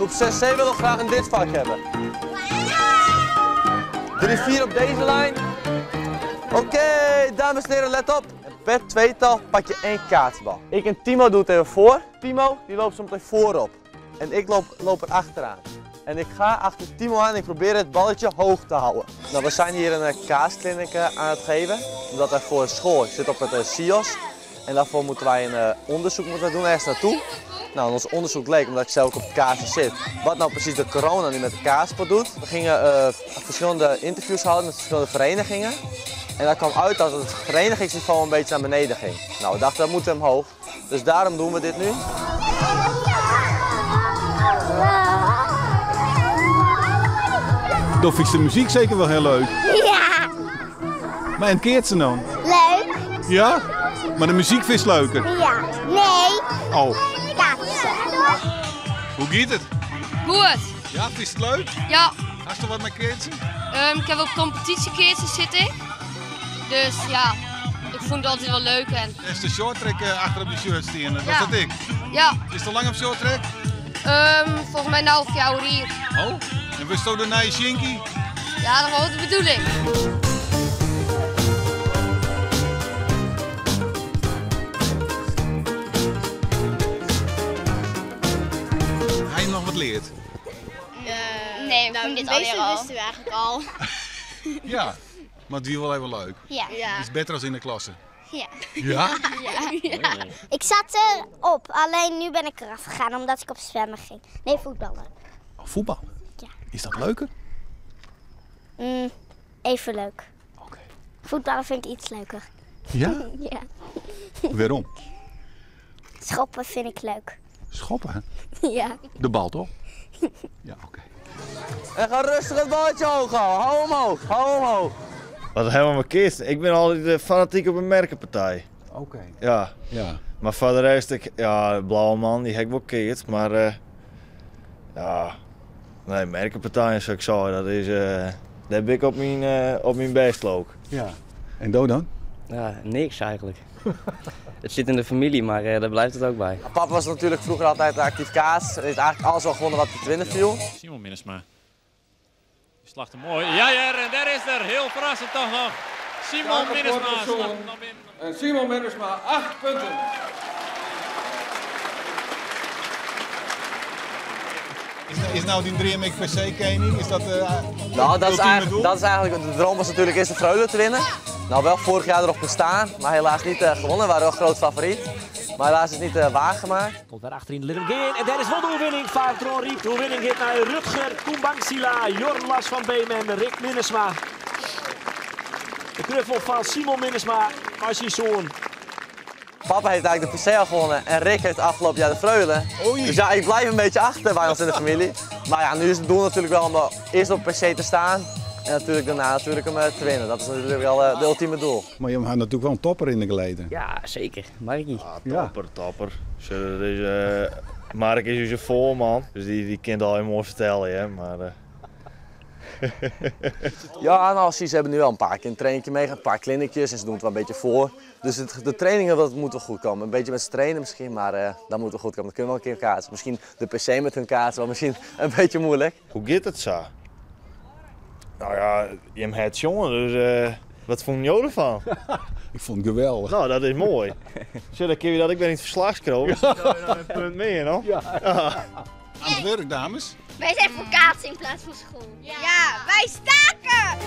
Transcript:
Groep 6C wil nog graag in dit vak hebben. 3, 4 op deze lijn. Oké, dames en heren, let op. Per tweetal pak je één kaatsbal. Ik en Timo doen het even voor. Timo die loopt zo meteen voorop. En ik loop, loop er achteraan. En ik ga achter Timo aan en ik probeer het balletje hoog te houden. Nou, we zijn hier een eh, kaaskliniek eh, aan het geven. Omdat wij voor school, ik zit op het eh, CIOS. En daarvoor moeten wij een onderzoek moeten doen ergens naartoe. Nou, en ons onderzoek leek, omdat ik zelf ook op het kaasje zit, wat nou precies de corona nu met de kaaspot doet. We gingen verschillende interviews houden met verschillende verenigingen. En daar kwam uit dat het verenigingsniveau een beetje naar beneden ging. Nou, we dachten dat moet omhoog. Dus daarom doen we dit nu. Dan vind je de muziek zeker wel heel leuk. Ja. Maar en keert ze dan? Leuk. Ja? Maar de muziek vind je leuker? Ja. Nee. Oh. Kaatsen. Hoe gaat het? Goed. Ja, vind je het leuk? Ja. Hast je wat met keertsen? Um, ik heb op competitiekeertsen zitten. Dus ja, ik vond het altijd wel leuk. En... Is de shorttrack eh, achter op je shirt staan? Was ja. dat ik? Ja. Is het al lang op shorttrack? Um, volgens mij nou 4 hier. Oh, en wist je de nieuwe Shinky? Ja, dat was de bedoeling. Hij nog wat leert? nee, we nou, dit al. wisten we eigenlijk al. ja, maar het is wel even leuk. Ja. Het is beter als in de klasse. Ja. Ja? Ja. Ik zat erop, alleen nu ben ik eraf gegaan omdat ik op zwemmen ging. Nee, voetballen. Oh, voetbal? Ja. Is dat leuker? Mm, even leuk. Oké. Voetballen vind ik iets leuker. Ja? ja. Waarom? Schoppen vind ik leuk. Schoppen? Ja. De bal toch? Ja, oké. En ga rustig het balletje hoog houden. Hou omhoog, hou omhoog. Wat helemaal mijn kist. Ik ben altijd eh, fanatiek op een merkenpartij. Oké. Ja. Ja. Maar voor de rest, ik, ja, blauwe man, die heb ik wel keert. Maar eh, ja, nee, merkenpartij zou ik zo, dat is, eh daar ben ik op mijn, eh, op mijn best ook. Ja. En Do dan? Ja, niks eigenlijk. het zit in de familie, maar eh, daar blijft het ook bij. Papa was natuurlijk vroeger altijd actief kaas. Hij heeft eigenlijk alles al gewonnen wat te winnen viel. Simon Minnesma. Die slacht hem mooi. Ja, ja, en daar is er. Heel verrassend toch nog. Simon Minnesma slacht hem dan binnen. En Simon Minnesma, 8 punten. Is, is nou die 3 MX PC koning? Is dat eh Nou, dat is, ultieme eigenlijk, doel? dat is eigenlijk, de droom was natuurlijk eerst de Freule te winnen. Nou, wel vorig jaar erop gestaan, maar helaas niet eh, gewonnen. We waren wel groot favoriet. Maar helaas is het niet eh, waargemaakt. Komt daar achterin Little Geen. En daar is wel de overwinning. Vaartron Riep. De overwinning gaat naar Rutger Koembangsila, Jorn Lars van Beem en Rick Minnesma. De knuffel van Simon Minnesma, maar zijn zoon. Papa heeft eigenlijk de PC al gewonnen en Rick heeft afgelopen jaar de Freule. Dus ja, ik blijf een beetje achter bij ons in de familie. Maar ja, nu is het doel natuurlijk wel om eh, eerst op PC te staan. En natuurlijk daarna natuurlijk hem eh, te winnen. Dat is natuurlijk wel eh, de ultieme doel. Maar je had natuurlijk wel een topper in de geleden. Ja, zeker. Markie. Ja. Topper, topper. Zo, dat is, eh, Mark is dus een voorman, dus die, die kent al heel mooi vertellen, hè, maar... eh, Ja, nou, zie, ze hebben nu wel een paar keer een trainingje meegehad, een paar clinicjes en ze doen het wel een beetje voor. Dus het, de trainingen, dat moet wel goed komen. Een beetje met ze trainen misschien, maar eh dat moet wel goed komen. Dan kunnen we wel een keer kaatsen. Misschien de PC met hun kaatsen, wel misschien een beetje moeilijk. Hoe gaat het zo? Nou ja, je hebt het jongen, dus eh, wat vond je ervan? Ik vond het geweldig. Nou, dat is mooi. Zo, dan kun je dat, ik ben niet verslagskroon. Ja. Een punt meer, hoor. Aan het werk, dames. Wij zijn voor kaatsen in plaats van school. Ja, wij staken!